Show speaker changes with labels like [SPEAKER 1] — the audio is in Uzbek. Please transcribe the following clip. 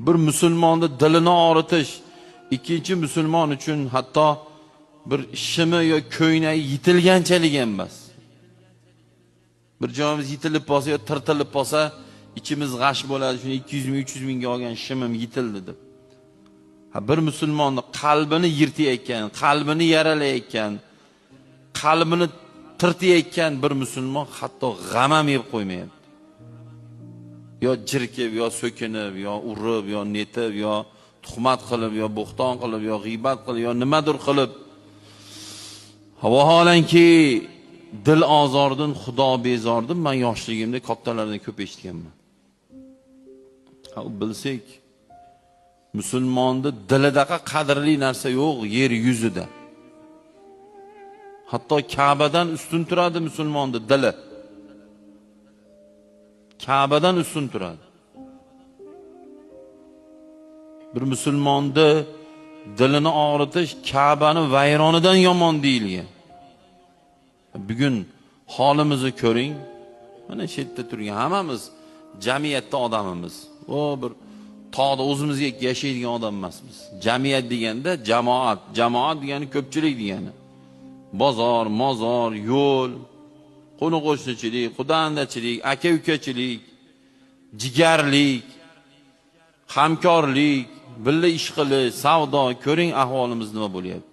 [SPEAKER 1] Bir musulmonni dilini og'ritish ikkinchi musulmon uchun hatto bir shimi yo ko'ynagi yitilganchalik ham emas. Bir joyimiz yitilib qolsa yo tirtilib qolsa, ichimiz g'ash bo'ladi, shuni 200 ming, 300 mingga olgan shimim yitildi deb. Ha, bir musulmonni qalbini yirtayotgan, qalbini yaralayotgan, qalbini tirtayotgan bir musulmon hatto g'am ham yeb qo'ymayapti. Yo jirkib, yo so'kinib, yo urib, yo netib, yo tuhmat qilib, yo bo'xton qilib, yo g'iybat qilib, yo nimadir qilib. Vaholanki dil ozordan Xudo bezordim, men yoshligimda kattalardan ko'p eshitganman. Ha, bilsak, musulmonni dilidaqa qadrli narsa yo'q yer yuzida. Hatto Ka'badan ustun turadi musulmonni dili. Ka'badan ustun turadi. Bir musulmonni dilini og'ritish Ka'bani vayronidan yomon deyilgan. Bugun holimizni ko'ring. Mana shu yerda turgan hammamiz jamiyatda odamimiz. O bir tog'da o'zimizga yashaydigan odam emasmiz. Jamiyat deganda jamoat, jamoat degani ko'pchilik degani. Bozor, mozor, yo'l, qo'ni-qo'shnichilik, xudandachilik, aka-ukachilik, jigarlik, hamkorlik, birga ish qilish, savdo, ko'ring ahvolimiz nima bo'lyapti.